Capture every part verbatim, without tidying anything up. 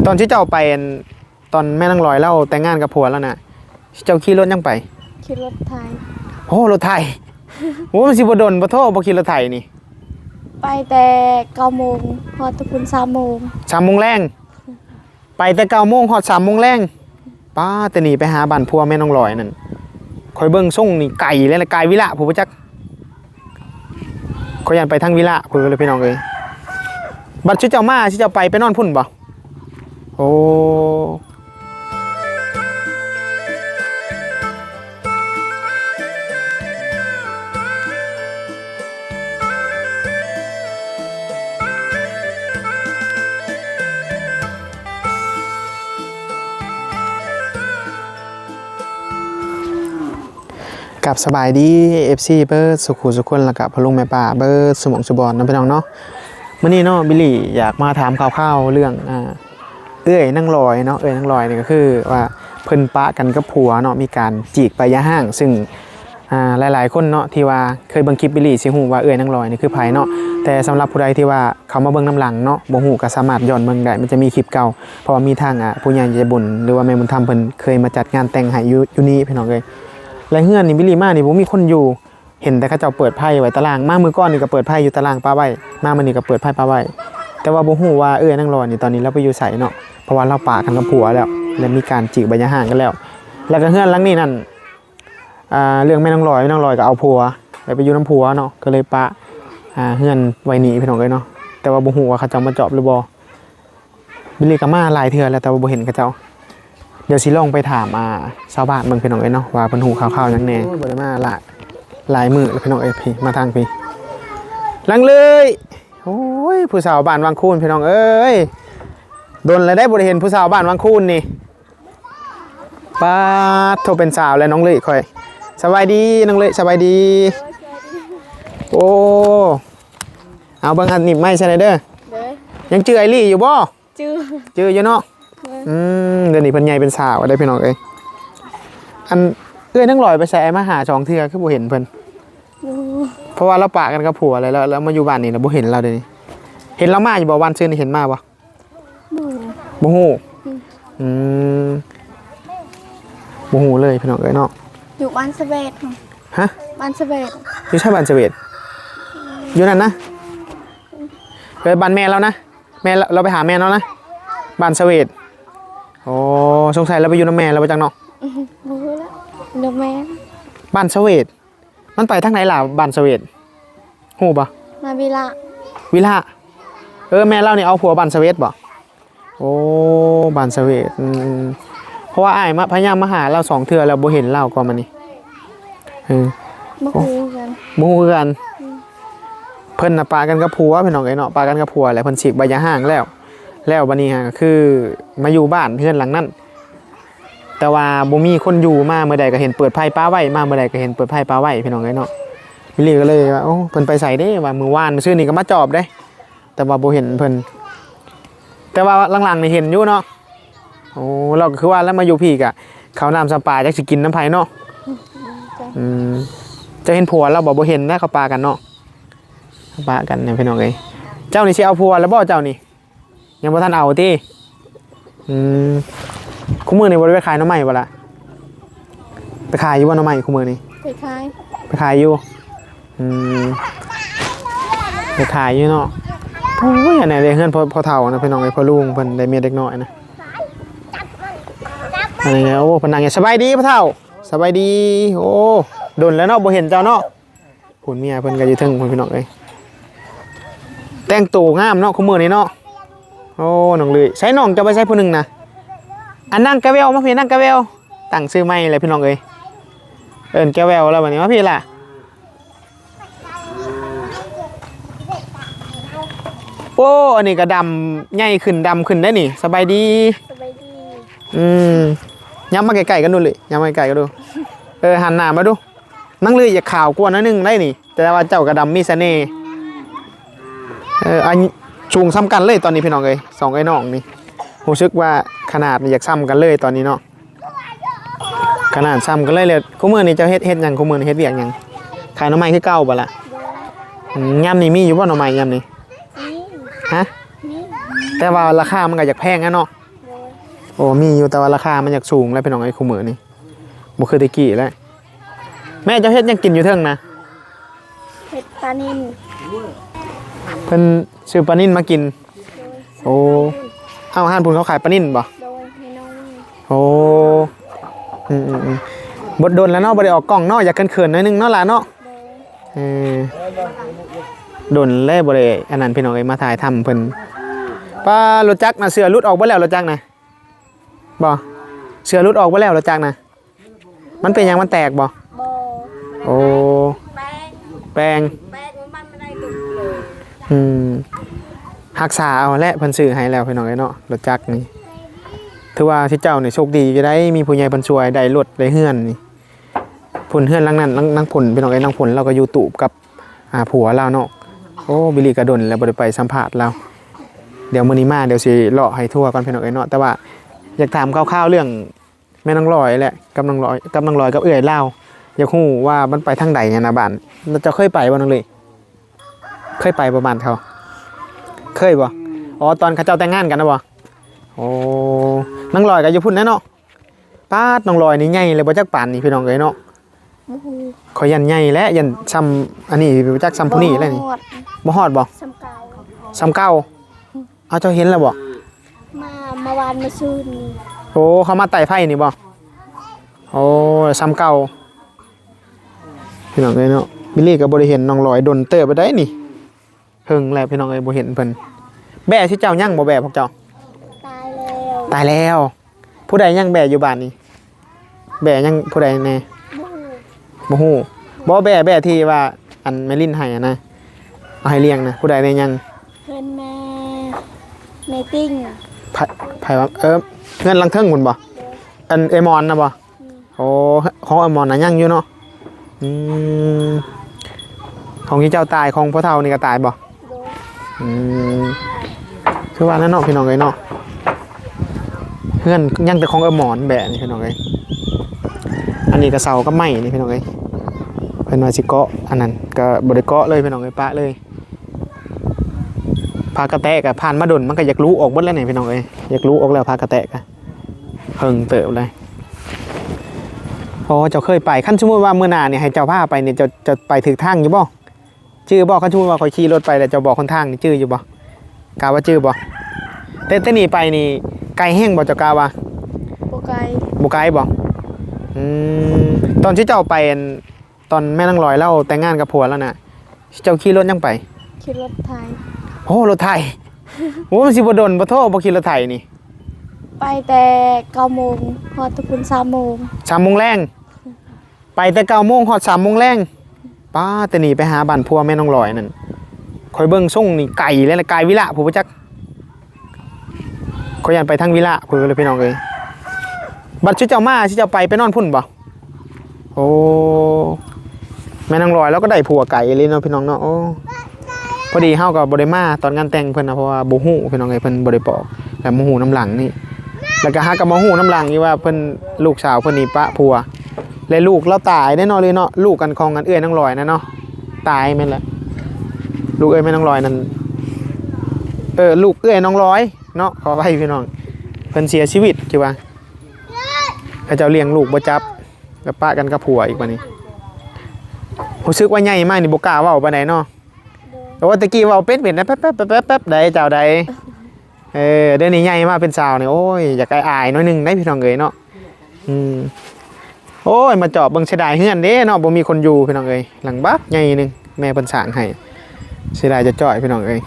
ตอนที่เจ้าไปอัน ตอนแม่นางลอยลาวแต่งงานกับผัวแล้วน่ะ เจ้าขี่รถหยังไป ขี่รถไถ โอ้ รถไถ โอ้ มันสิบ่ดนบ่โทบ่ขี่รถไถนี่ ไปแต่เก้าโมง ฮอดพุ้นสามโมง สามโมงแลง ไปแต่เก้าโมงฮอดสามโมงแลง ป๊า แต่นี่ไปหาบ้านผัวแม่นางลอยนั่น ข้อยเบิ่งทรงนี่ไกลเลยนะ ไกลวิละ ผู้บ่จัก ข้อยย่านไปทางวิละ ผู้เลยพี่น้องเอ้ย บัดสิเจ้ามา สิเจ้าไป ไปนอนพุ้นบ่ โอ้ ครับ สบายดี เอฟซี เบิดสุขุสุคน แล้วก็พ่อลุงแม่ป้าเบิดสุหม่องสุบอนเนาะพี่น้องเนาะ มื้อนี้เนาะ บิลลี่อยากมาถามข่าวๆเรื่อง อ่า เอื้อยนางลอยเนาะ เอื้อยนางลอยนี่ก็คือว่าเพิ่นปะกันกับผัวเนาะ มีการจีกใบหย่าฮ้าง ซึ่ง อ่า หลายๆคนเนาะ ที่ว่าเคยเบิ่งคลิปบิลลี่สิฮู้ว่าเอื้อยนางลอยนี่คือไผเนาะ แต่สำหรับผู้ใดที่ว่าเข้ามาเบิ่งนำหลังเนาะ บ่ฮู้ก็สามารถย้อนเบิ่งได้ มันจะมีคลิปเก่า เพราะว่ามีทาง อ่า ผู้ใหญ่ใจบุญ หรือว่าแม่บุญธรรมเพิ่นเคยมาจัดงานแต่งให้อยู่ อยู่นี่พี่น้องเอ้ย และเฮือนนี่บิลลี่มานี่บ่มีคนอยู่ เห็นแต่เขาเจ้าเปิดไพ่ไว้ตาราง มามื้อก่อนนี่ก็เปิดไพ่อยู่ตารางปะไว้ มามื้อนี้ก็เปิดไพ่ปะไว้ แต่ว่าบ่ฮู้ว่าเอื้อยนางลอยนี่ตอนนี้ลาวไปอยู่ไสเนาะ เพราะว่าลาวปะกันกับผัวแล้ว และมีการจีกใบหย่าฮ้างกันแล้ว แล้วก็เฮือนหลังนี้นั่น อ่า เรื่องแม่นางลอย แม่นางลอยก็เอาผัว แล้วไปอยู่นำผัวเนาะ ก็เลยปะ อ่า เฮือนไว้นี่พี่น้องเอ้ยเนาะ แต่ว่าบ่ฮู้ว่าเขาเจ้ามาจอบหรือบ่ บิลลี่ก็มาหลายเทื่อแล้ว แต่ว่าบ่เห็นเขาเจ้า เดี๋ยวสิลองไปถาม อ่า ชาวบ้านเบิ่งพี่น้องเอ้ยเนาะ ว่าเพิ่นฮู้ข่าวๆหยังแหน่ โอ้ย บ่ได้มาหลาย หลายมื้อแล้วพี่น้องเอ้ย พี่ มาทางพี่ หลังเลย โอ้ย ผู้สาวบ้านวังคูนพี่น้องเอ้ย ดนแล้วได้บ่ได้เห็นผู้สาวบ้านวังคูนนี่ ป๊าด โทรเป็นสาวแล้วน้องเลยค่อย สบายดีน้องเลย สบายดี โอ้ เอาเบิ่งอันนี้ไม่ใช่เด้อ เด้อ ยังจื่อไอลี่อยู่บ่ จื่อ จื่ออยู่เนาะ เด้อ อืม เดี๋ยวนี้เพิ่นใหญ่เป็นสาวได้พี่น้องเอ้ย อันเอื้อยนางลอยไปไสมาหาสองเทื่อคือบ่เห็นเพิ่น บ่ เพราะว่าลาวปะกันกับผัวแล้ว แล้ว แล้วมาอยู่บ้านนี่แล้วบ่เห็นลาวเดี๋ยวนี้ เห็นลาวมาอยู่บ่ วันซืนนี่เห็นมาบ่ บ่ บ่ฮู้ อืม อืม บ่ฮู้เลยพี่น้องเอ้ยเนาะ อยู่บ้านสะเวด ฮะ บ้านสะเวด อยู่ไสบ้านสะเวด อยู่นั่นนะ ไปบ้านแม่ลาวนะ แม่ลาว ลาวไปหาแม่ลาวนะ บ้านสะเวด โอ้ สงสัยลาวไปอยู่นำแม่ลาวบ่จักเนาะ บ่ฮู้ละ นำแม่ บ้านสะเวด มันไปทางไหนล่ะบ้านสะเวด ฮู้บ่ มาวิละ วิละ เออ แม่ลาวนี่เอาผัวบ้านสะเวดบ่ โอ้ บ้านสะเวด อืม เพราะว่าอ้ายมา พยายามมาหาลาวสองเทื่อแล้วบ่เห็นลาวก็มานี่ เออ บ่ฮู้คือกัน บ่ฮู้คือกัน อืม เพิ่นน่ะปะกันกับผัวพี่น้องเอ้ยเนาะ ปะกันกับผัวแล้วเพิ่นฉีกใบหย่าฮ้างแล้ว แล้วบัดนี้ฮะ คือมาอยู่บ้านเฮือนหลังนั้น แต่ว่าบ่มีคนอยู่ มามื้อใดก็เห็นเปิดไพ่ปะไว้ มามื้อใดก็เห็นเปิดไพ่ปะไว้พี่น้องเอ้ยเนาะ บิลลี่ก็เลยว่า โอ้ เพิ่นไปไสเด้ ว่ามื้อวานมื้อซืนนี่ก็มาจอบเด้ แต่ว่าบ่เห็นเพิ่น แต่ว่าหลังๆนี่เห็นอยู่เนาะ โอ้ ลาวก็คือว่าลาวมาอยู่พี้กะ ข้าวน้ำซ้ำปลาจักสิกินนำไผเนาะ อืม เจ้าเห็นผัวลาวบ่ บ่เห็นนะ เขาปะกันเนาะ ปะกันเนี่ยพี่น้องเอ้ย เจ้านี่สิเอาผัวแล้วบ่เจ้านี่ ยังบ่ทันเอาติ อืม คุมื้อนี่บ่ได้ไปขายหน่อไม้บ่ล่ะ ไปขายอยู่บ่หน่อไม้คุมื้อนี่ ไปขาย ไปขายอยู่ อืม ไปขายอยู่เนาะ โอ้ย อันไหนเด้เฮือนพ่อ พ่อเฒ่านะพี่น้องเอ้ย พ่อลุงเพิ่นได้เมียเด็กน้อยนะ อันนี้ โอ้ เพิ่นนั่งอยู่ สบายดีพ่อเฒ่า สบายดี โอ้ ดนแล้วเนาะ บ่เห็นเจ้าเนาะ พู้นเมียเพิ่นก็อยู่เทิงพู้นพี่น้องเอ้ย แต่งตัวงามเนาะคุมื้อนี้เนาะ โอ้ น้องลุย ใส่น้องเจ้าไปใส่ผู้หนึ่งนะ อันนางกะแววมาพี่ นางกะแวว ตั้งชื่อใหม่เลยพี่น้องเอ้ย เอิ้นกะแววแล้วบัดนี้ มาพี่ล่ะ โอ้ อันนี้ก็ดำใหญ่ขึ้น ดำขึ้นได้นี่ สบายดี สบายดี อืม ยับมาใกล้ๆกันดูเลย ยับมาใกล้ๆกันดู เออ หันหน้ามาดู นางลุยอยากขาวกว่าหน่อยหนึ่งได้นี่ แต่ว่าเจ้าก็ดำมีเสน่ห์ เออ อันสูงส่ำกันเลยตอนนี้พี่น้องเอ้ย สองไอ้น้องนี่ รู้สึกว่าขนาดนี่อยากส่ำกันเลยตอนนี้เนาะ ขนาดส่ำกันเลยเลย คุมื้อนี้เจ้าเฮ็ด เฮ็ดหยัง คุมื้อนี้เฮ็ดเวียกหยัง ขายหน่อไม้คือเก่าบ่ล่ะ อืม ยามนี้มีอยู่บ่หน่อไม้ยามนี้ นี่ ฮะ นี่ แต่ว่าราคามันก็อยากแพงอะเนาะ โอ้ มีอยู่ แต่ว่าราคามันอยากสูงแล้วพี่น้องเอ้ย คู่มื้อนี้ บ่คือแต่กี้แล้ว แม่เจ้าเฮ็ดหยังกินอยู่เทิงนะ เฮ็ดปลานิล เพิ่นซื้อปลานิลมากิน โอ้ เอา ห้านพุ่นเขาขายปลานิลบ่ โดยให้น้อง โอ้ อืมอืมอืมบ่ดนแล้วเนาะ บ่ได้ออกกล้องเนาะ อยากเขินๆหน่อยนึงเนาะล่ะเนาะ โดย เออ ดนแล้วบ่ได้ อันนั้นพี่น้องเอ้ย มาถ่ายทำเพิ่น ป้า รถจักรนะ เสื้อหลุดออกเบิดแล้ว รถจักรนะ บ่ เสื้อหลุดออกเบิดแล้ว รถจักรนะ มันเป็นหยัง มันแตกบ่ บ่ โอ้ แป้ง แปลง แป้งมันไม่ได้ดุเลย อืม รักษาเอาแหละ เพิ่นซื้อให้แล้วพี่น้องเอ้ยเนาะ รถจักรนี่ ถือว่าที่เจ้านี่โชคดีอยู่ได้ มีผู้ใหญ่เพิ่นช่วย ได้รถได้เฮือนนี่ พุ่นเฮือนหลังนั้น หลัง หลังพุ่นพี่น้องเอ้ย หลังพุ่น เราก็อยู่ตูบกับ อ่า ผัวเราเนาะ โอ้ บิลลี่ก็ดนแล้วบ่ได้ไปสัมภาษณ์เรา เดี๋ยวมื้อนี้มา เดี๋ยวสิเลาะให้ทั่วก่อนพี่น้องเอ้ยเนาะ แต่ว่าอยากถามคร่าวๆเรื่องแม่นางลอยแหละ กับนางลอย กับนางลอยกับเอื้อยลาว อยากฮู้ว่ามันไปทางใดหั้นนะบ้าน แล้วเจ้าเคยไปบ่น้องเล่ เคยไปบ่บ้านเขา เคยบ่ อ๋อ ตอนเขาเจ้าแต่งงานกันนะบ่ โอ้ นางลอยก็อยู่พุ่นแหละเนาะ ป๊าด นางลอยนี่ใหญ่เลยบ่จักปานนี่พี่น้องเอ้ยเนาะ บ่ฮู้ ข่อยย่านใหญ่และย่านซ่ำอันนี้บ่จักซ่ำผู้นี้แล้วนี่ บ่ฮอด บ่ฮอดบ่ สำเกา ซ่ำเก่า เอา เจ้าเห็นแล้วบ่ มาเมื่อวานเมื่อซืนนี่ โอ้ เขามาไต่ไผ่นี่บ่ โอ้ ซ่ำเก่า พี่น้องเอ้ยเนาะ บิลลี่ก็บ่ได้เห็นนางลอยดนเติบไปได้นี่ เฮิงแล้วพี่น้องเอ้ย บ่เห็นเพิ่น แบ่ที่เจ้ายังบ่ แบ่พวกเจ้า ตายแล้ว ตายแล้ว ผู้ใดยังแบ่อยู่บ้านนี่ แบ่ยังผู้ใดแน่ บ่ฮู้ บ่ฮู้ บ่ แบ่ แบ่ที่ว่าอันแม่ลินให้อะนะ เอาให้เลี้ยงนะ ผู้ใดแน่ยัง เพื่อนแม่แม่ติ้ง ไผ ไผว่า เออ เฮือนหลังเทิงพุ่นบ่ อันเอมอนนะบ่ อืม โอ้ ของเอมอนน่ะยังอยู่เนาะ อืม ของที่เจ้าตาย ของพ่อเฒ่านี่ก็ตายบ่ โดย อืม คือว่านั่นเนาะพี่น้องเอ้ยเนาะ เฮือนยังแต่ของเอมอนแบะนี่พี่น้องเอ้ย อันนี้ก็เสากับไม้นี่พี่น้องเอ้ย เพิ่นว่าสิเกาะ อันนั้นก็บ่ได้เกาะเลยพี่น้องเอ้ย ปะเลย ผ้ากระแตะก็ผ่านมาดน มันก็อยากลุออกเบิดแล้วนี่พี่น้องเอ้ย อยากลุออกแล้ว ผ้ากระแตะก็เฮิงเติบเลย อ๋อ เจ้าเคยไป คันสมมุติว่ามื้อหน้านี่ให้เจ้าพาไปนี่ เจ้า เจ้าไปถูกทางอยู่บ่ จื่อบ่ คันสมมุติว่าข้อยขี่รถไปแล้วเจ้าบอกหนทางนี่จื่ออยู่บ่ กะว่าจื่อบ่ แต่ แต่นี่ไปนี่ไกลแฮงบ่ เจ้ากะว่า บ่ไกล บ่ไกลบ่ อืม ตอนที่เจ้าไปอัน ตอนแม่นางลอยลาวแต่งงานกับผัวแล้วน่ะ เจ้าขี่รถหยังไป ขี่รถไถ โอ้ รถไถ โอ้ มันสิบ่ดนบ่โท บ่ขี่รถไถนี่ ไปแต่เก้าโมงฮอดพุ้นสามโมง สามโมงแลง ไปแต่เก้าโมงฮอดสามโมงแลง ป๊า แต่นี่ไปหาบ้านผัวแม่นางลอยนั่น ข่อยเบิ่งทรงนี่ไกลแล้วนะ ไกลวิละ ผู้บ่จัก ข่อยย่านไปทางวิละ ผู้เลยพี่น้องเอ้ย บัดสิเจ้ามา สิเจ้าไป ไปนอนพุ่นบ่ โอ้ แม่นางลอยลาวก็ได้ผัวไกลเลยเนาะพี่น้องเนาะ โอ้ พอดีเฮาก็บ่ได้มาตอนงานแต่งเพิ่นนะ เพราะว่าบ่ฮู้พี่น้องเอ้ย เพิ่นบ่ได้บอก แล้วมาฮู้นำหลังนี่ แล้วก็หาก็มาฮู้นำหลังอีกว่าเพิ่น ลูกสาวเพิ่นนี่ปะผัว และลูกลาวตายได้เนาะเลยเนาะ ลูกกันของกันเอื้อยนางลอยนะเนาะ ตายแม่นแหละ ลูกเอื้อยแม่นางลอยนั่น เออ ลูกเอื้อยนางลอยเนาะ ขออภัยพี่น้อง เพิ่นเสียชีวิตที่ว่า เขาเจ้าเลี้ยงลูกบ่จับ แล้วปะกันกับผัวอีกบัดนี้ รู้สึกว่าใหญ่มากนี่บ่กล้าเว้าปานใดเนาะ แต่ว่าตะกี้เว้าเป็นเป็นนะ แป๊บๆๆๆ ได้เจ้าได้ เออ เดี๋ยวนี้ใหญ่มาเป็นสาวนี่ โอ้ย อยากอายๆหน่อยหนึ่งได้พี่น้องเอ้ยเนาะ อืม โอ้ย มาจอบเบิ่งเสียดายเฮือนเด้เนาะ บ่มีคนอยู่พี่น้องเอ้ย หลังบักใหญ่หนึ่ง แม่เพิ่นสร้างให้ เสียดายจะจ่อยพี่น้องเอ้ย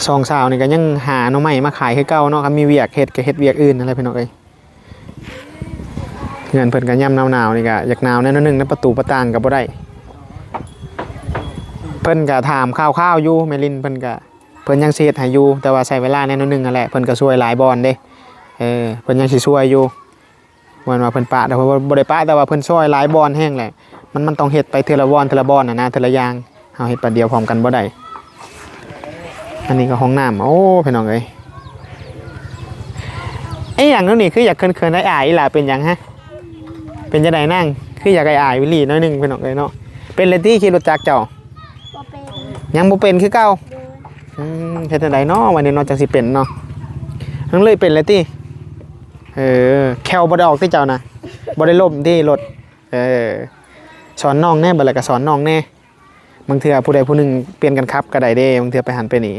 สองสาวนี่ก็ยังหาหน่อไม้มาขายคือเก่าเนาะ คันมีเวียกเฮ็ดก็เฮ็ดเวียกอื่นนั่นแหละพี่น้องเอ้ย เฮือนเพิ่นก็ยามหนาวๆนี่ก็อยากหนาวแน่นอนหนึ่ง ในประตูประต่างก็บ่ได้ เพิ่นก็ถามข่าวๆอยู่ แม่ลินเพิ่นก็ เพิ่นยังสิเฮ็ดให้อยู่ แต่ว่าใช้เวลาแน่นอนหนึ่งนั่นแหละ เพิ่นก็ช่วยหลายบ่อนเด้ เออ เพิ่นยังสิช่วยอยู่ บ่แม่นว่าเพิ่นปะ แต่เพิ่นบ่ได้ปะ แต่ว่าเพิ่นช่วยหลายบ่อนแฮงแหละ มัน มันต้องเฮ็ดไปเทื่อละบ่อน เทื่อละบ่อนน่ะนะ เทื่อละอย่าง เฮาเฮ็ดบัดเดียวพร้อมกันบ่ได้ อันนี้ก็ห้องน้ำ โอ้ พี่น้องเอ้ย ไอ้หยังนู่นนี่คืออยากเขินๆ อายๆ อีหล่าเป็นหยังฮะ เป็นจังได๋นาง คืออยากอายๆ วิลลี่หน่อยหนึ่งพี่น้องเอ้ยเนาะ เป็นเลยติขี่รถจักรเจ้า บ่เป็น ยังบ่เป็นคือเก่า โดย อืม เฮ็ดจังได๋เนาะ วันนี้เนาะ จังสิเป็นเนาะ น้องเลยเป็นแล้วติ เออ แคลบ่ได้ออกติเจ้านะ บ่ได้ล้มติรถ เออ สอนน้องแหน่ บัดแล้วก็สอนน้องแหน่ บางเทื่อผู้ใดผู้หนึ่งเปลี่ยนกันขับก็ได้เด้ บางเทื่อไปหั้นไปนี่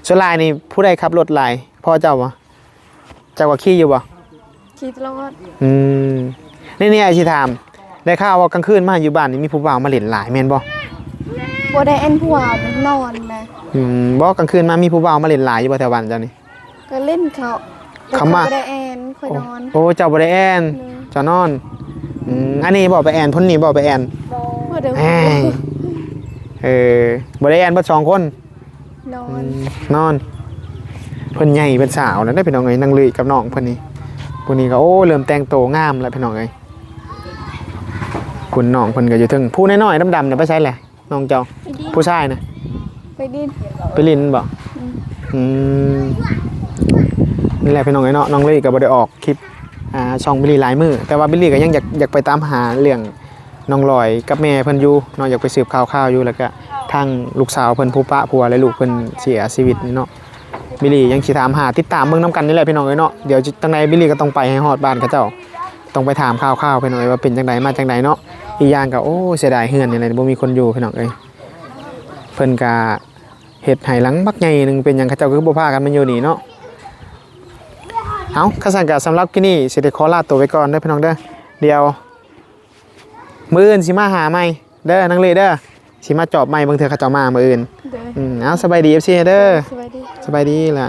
ส่วนหลายนี่ผู้ใดขับรถหลาย พ่อเจ้าบ่ เจ้าก็ขี่อยู่บ่ ขี่ตลอด อืม นี่ นี่ อ้ายสิถาม ได้ข่าวว่ากลางคืนมาอยู่บ้านนี่มีผู้บ่าวมาเล่นหลายแม่นบ่ บ่ได้แอ่นผัว นอนนะ อืม บ่ กลางคืนมามีผู้บ่าวมาเล่นหลายอยู่บ่แถวบ้านเจ้านี่ ก็เล่นเขา เขามา บ่ได้แอ่น ข่อยนอน โอ้ เจ้าบ่ได้แอ่น อืม เจ้านอน อืม อันนี้บ่ไปแอ่น พ่นนี่บ่ไปแอ่น บ่ได้ เอ้ย เออ บ่ได้แอ่นเบิดสองคน นอน อืม นอน เพิ่นใหญ่เป็นสาวแล้วเด้อพี่น้องเอ้ย นางลุยกับน้องเพิ่นนี่ ผู้นี้ก็ โอ้ เริ่มแต่งตัวงามแล้วพี่น้องเอ้ย คุณน้องเพิ่นก็อยู่เทิง ผู้น้อยๆดำๆน่ะไปไสแหละ น้องเจ้า ไปดิน ผู้ชายนะ ไปดิน ไปเล่นบ่ อืม อืม นี่แหละพี่น้องเอ้ยเนาะ น้องลี่ก็บ่ได้ออกคลิป อ่า ช่องบิลลี่หลายมื้อ แต่ว่าบิลลี่ก็ยังอยาก อยากไปตามหาเรื่องน้องลอยกับแม่เพิ่นอยู่เนาะ อยากไปสืบข่าวๆอยู่ แล้วก็ทางลูกสาวเพิ่นผู้ปะผัวและลูกเพิ่นเสียชีวิตนี่เนาะ บิลลี่ยังสิถามหาติดตามเบิ่งนำกันนี่แหละพี่น้องเอ้ยเนาะ เดี๋ยวจังใดบิลลี่ก็ต้องไปให้ฮอดบ้านเขาเจ้า ต้องไปถามข่าวๆพี่น้องเอ้ยว่าเป็นจังใดมาจังใดเนาะ อีกอย่างก็ โอ้ เสียดายเฮือนนี่แหละ บ่มีคนอยู่พี่น้องเอ้ย เพิ่นก็เฮ็ดให้หลังบักใหญ่หนึ่ง เป็นหยังเขาเจ้าคือบ่พากันมาอยู่นี่เนาะ เอา คันซั่นก็สำหรับคลิปนี้สิได้ขอลาตัวไปก่อนเด้อพี่น้องเด้อ เดี๋ยวมื้ออื่นสิมาหาใหม่เด้อนางเล่เด้อ สิมาจอบใหม่ บางเทื่อเขาเจ้ามามื้ออื่น เด้อ อืม เอา สบายดี เอฟซี เด้อ สบายดี สบายดีล่ะ